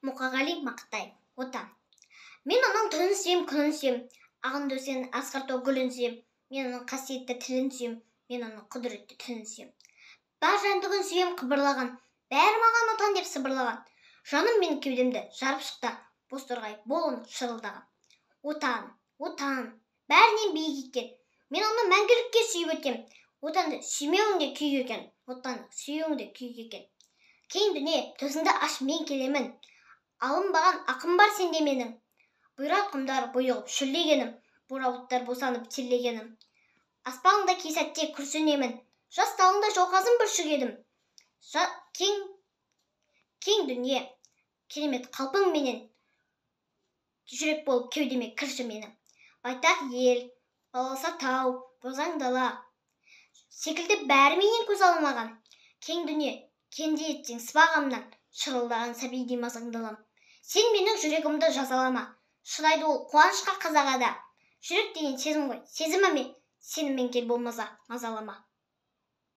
Мұқағали Мақатаев, «Отан». Мен оның түнін сүйем, күнін сүйем, ағынды өзен, асқар тау гүлін сүйем. Мен оның қасиетті тілін сүйем, мен оның құдіретті тілін сүйем. Бар жәндігін сүйем қыбырлаған, бәрі маған отан деп сыбырлаған. Жаным менің кеудемді жарып шықты, бозторғай бол оны шырылдаған. Отан, Отан, бәрінен биік екен, мен оны мәңгілікке сүйіп өтем. Отанды сүймеуің де күйік екен, Отанды сүюің де күйік екен. Кең дүние, төсіңді аш, мен келемін. Алынбаған ақым бар сенде менің. Бұйра құмдар бұйығып шөлдегенім, бура бұлттар босанып терлегенім. Аспаныңда кей сәтте күрсінемін, жас талыңда жауқазын бүршік едім. Кең, кең дүние, керемет қалпыңменен жүрек болып кеудеме кірші менің. Байтақ ел, балауса тау, бозаң дала секілді бәрі менен көз алмаған. Кең дүние, кенде етсең сыбағамнан, шырылдаған сәбидей мазаңды алам. Сен менің жүрегімді жазалама, шыдайды ол қуанышқа, қазаға да. Жүрек деген сезім ғой, сезіміме сенімен кел, болмаса мазалама.